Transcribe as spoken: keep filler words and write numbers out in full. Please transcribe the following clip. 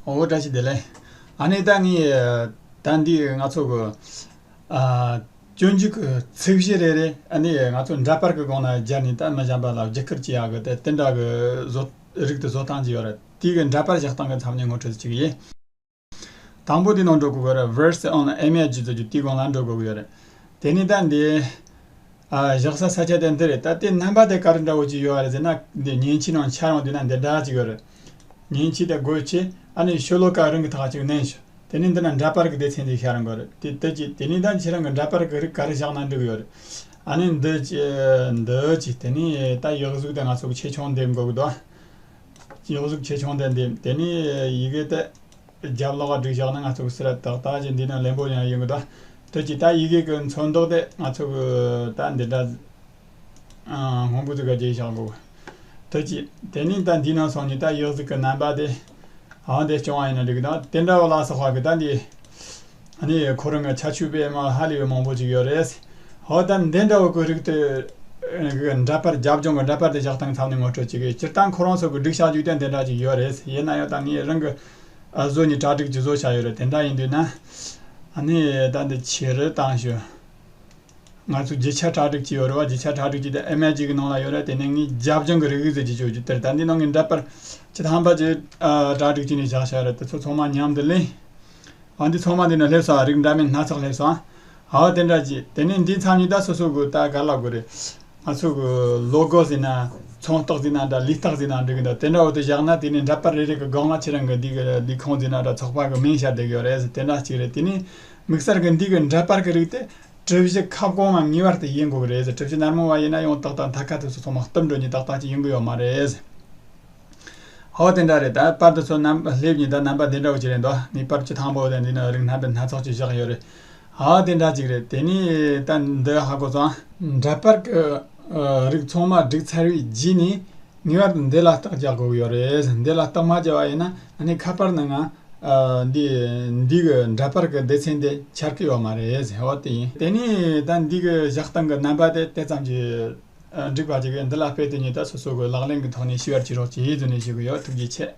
འོ། བཀྲ་ཤིས་བདེ་ལེགས། ཨ་ནི་ད་ངས་ད་འདི་ང་ཚོ་གི་ཨ་སྤྱོད་འཇུག་གི་ཚིག་གཞི་རེ་རེ། ཨ་ནི་ང་ཚོ་འདྲ་པར་གི་སྒང་ལ་སྦྱར་ནས་ད་མི་གཞན་པ་ལ་བརྒྱུད་སྐུར་བྱེད་ཡག་གི་དེ་དེ་འདྲ་གི་བཟོ་རིགས་དེ་བཟོ་སྟངས་ཅིག་ཡོད་རེད། དེ་གི་འདྲ་པར་བཞག་སྟངས་གི་མཚམས་ནས་ངོ་སྤྲོད་ཅིག་ཡིན། དང་པོ་དེ་ནང་འགྲོ་དགོས་ཀྱི་རེད། Verse on image ཟེར་རྒྱུ་དེའི་སྒང་ལ་འགྲོ་དགོས་ཀྱི་ཡོད་རེད། དེ་ནས་ད་འདི་ཨ་བཞག་ས་ས་ཆ་དེ་འདི་རེད། ད་དེ་རྣམ་པ་དེ་ག་རེ་འདྲ་བོ་ཅིག་ཡོད་རེད་ཟེར་ན། འདི་མཉེན་ཆས་ནང་འཆར་ཡོང་དུས་ན་འདི་འདྲ་ཅིག་ཡོད་རེད། མཉེན་ཆས་དེ་སྒོ་ཕྱེ། ཨ་ནི་ཤོ་ལོ་ཀ་རང་གི་ཐག་ཅིག་མནན་ཤོག་དེ་ནས་འདི་ན་འདྲ་པར་གི་སྡེ་ཚན་དེ་ཤར་འགྲོ་རེད། དེ་དེ་ཅི་དེ་ནས་ད་ཁྱེད་རང་གི་འདྲ་པར་གི་རིགས་ག་རེ་བཞག་ན་འགྲིག་ཡོད་རེད། ཨ་ནི་འདི་ཅི་འདི་ཅི་དེ་ནས་ད་ཡིག་གཟུགས་དེ་ང་ཚོ་གི་ཆེ་ཆུང་འདེམས་དགོས་ཀྱི་འདུག་ཡིག་གཟུགས་ཆེ་ཆུང་དེ་འདེམས། དེ་ནས་ཡི་གེ་དེ་རྒྱབ་ལོགས་བསྒྲིགས་བཞག་ན་ང་ཚོ་གི་སི་ར་ཏག་ཏག་ཅིག་འདི་ན་ལེན་པོ་ཡང་ཡོང་གི་འདུག་དེ་ཅི་ད་ཡི་གེ་གི་ཚོན་མདོག་དེ་ང་ཚོ་གི་ད་འདི་འདྲ། ཨ། སྔོན་པོ་ཟིག་ག་རྒྱས་བཞག་གོ། དེ་ཅི་དེ་ནས་ད་འདི་ནང་སོང་ནས་ད་ཡིག་གཟུགས་ཀྱི་རྣམ་པ་དེ་ཨང་དེ་སྐྱོང་བ་ཡིན་ན་འགྲིག་གི། ད་དེ་འདྲ་བ་ལ་སོགས་པ་གི་ད་འདི་ཨ་ནི་ཁོ་རང་གི་ཁྱད་ཆོས་དཔེ་མ་ཧ་ལས་པའི་མང་པོ་ཅིག་ཡོད་རེད། ཧོ། ད་འདི་འདྲ་བ་གི་རིགས་དེ་གི་འདྲ་པར་རྒྱབ་ལྗོངས་ཀྱི་འདྲ་པར་དེ་བཞག་སྟངས་མཚམས་ནས་ངོ་སྤྲོད་ཅིག་གི། སྤྱིར་བཏང་ཁོ་རང་ཚོ་གི་སྒྲིག་བྱ་རྒྱུ་དེ་འདི་འདྲ་ཅིག་ཡོད་རེད། ཡིན་ན་ཡང་ད་ངས་རང་གི་ཨ་བཟོ་ནས་གྲ་སྒྲིག་ཅིག་བཟོ་བྱ་ཡོད་རེད། དེ་འདྲ་ཡིན་དུས་ན་ཨ་ནི་ད་འདི་ཆེ་རུ་བཏང་ཞུ། ང་ཚོ་རྒྱུ་ཆ་གྲ་སྒྲིག་བྱས་ཡོད་རེད་བ། རྒྱུ་ཆ་གྲ་སྒྲིག་བྱས་ཏེ་ཨེམ་ཨེཆ་གི་ནང་ལ་ཡོད་རེད། དེ་ནས་ངས་རྒྱབ་ལྗོངས་ཀྱི་རིགས་ཟེར་གྱི་ཆོག་རྒྱུ་དེར། ད་འདི་ནང་གི་འདྲ་པར་བཅུ་ཐམ་པ་ཅིག་ཨ་གྲ་སྒྲིག་བྱས་ནས་བཞག་བཞག་རེད། དེ་ཚོ་ཚང་མ་མཉམ་དུ་ལེན། ཨ་འདི་ཚང་མ་འདི་ན་སླེབས་སོང་། རིགས་འདྲ་མིན་སྣ་ཚོགས་སླེབས་སོང་། ཨ་དེ་འདྲ་ཅིག་དེ་ནས་འདི་མཚམས་ཉིད་ད་སོ་སོ་གི་ད་ག་ལ་དགོས་རེད། ང་ཚོ་གི་ལོ་གོ་ཟེར་ན། ཚོང་རྟགས་ཟེར་ན་འདྲ། ལས་རྟགས་ཟེར་ན་འགྲིག་གི་འདུག་དེ་འདྲ་བོ་དེ་བཞག་ན་དེ་ནས་འདྲ་པར་རེ་རེ་གི་སྒང་ལ་ཁྱེད་རང་གི་འདི་གི་ལས་ཁུངས་ཟེར་ན་འདྲ། ཚོགས་པ་གི་མིང་ཤར་བསྡད་ཀྱི་ཡོད་རེད། དེ་འདྲ་ཅིག་རེད། དེ་ནས་དམིགས་བསལ་གི་འདི་གི་འདྲ་པར་གི་རིགས་དེ་གྲུ་བཞི་ཁ་སྐོང་མ་ངེས་པར་དུ་ཡིན་དགོས་ཀྱི་རེད། གྲུ་བཞི་ནར་མོ་བ་ཡིན་ན་ཡང་ཏག་ཏག་མཐའ་ཁ་དེ་ཚོ་ཚང་མ་གཏུབ་འགྲོ་ནི་ཏག་ཏག་ཅིག་ཡིན་གི་ཡོད་མ་རེད། ཧོ། དེ་འདྲ་རེད། ད་པར་དེ་ཚོ་རྣམ་སླེབས་ནི་ད་རྣམ་པ་དེ་འདྲ་བོ་ཅིག་རེད་འདུག་ངས་པར་བཅུ་ཐམ་པ་བོ་དེ་འདི་ན་རིགས་སྣ་བདུན་སྣ་ཚོགས་ཅིག་བཞག་ཡོད་རེད། ཧོ། དེ་འདྲ་ཅིག་རེད། དེ་ནས་ད་འདི་ཧ་གོ་སོང་། འདྲ་པར་གི་ཨ་རིགས་ཚང་མ་བསྒྲིགས་ཚར་བའི་རྗེས་ནས་ངེས་པར་དུ་འདི་ལ་རྟགས་རྒྱག་དགོས་ཀྱི་ཡོད་རེད། འདི་ལ་རྟགས་མ་བརྒྱབ་པ་ཡིན་ན་ཨ་ནི་ཁ་པར་ནང་ང་ཨ་འདི་འདི་གི་འདྲ་པར་གི་སྡེ་ཚན་དེ་འཆར་གི་ཡོད་མ་རེད། འོ་དེ་ཡིན། དེ་ནས་ད་འདི་གི་བཞག་སྟངས་གི་རྣམ་པ་དེ་དེ་ཙམ་གྱིས་ཨ་འགྲིག་པ་ཅིག་གི། འདི་ལ་དཔེ་དེ་ཉིད་ད་སོ་སོ་གི་ལག་ལེན་གི་ཐོག་ནས་ཤེས་པར་བྱེད་རོགས་གྱིས་ཟེར་ནས་ཞུ་གི་ཡོད། ཐུགས་རྗེ་ཆེ།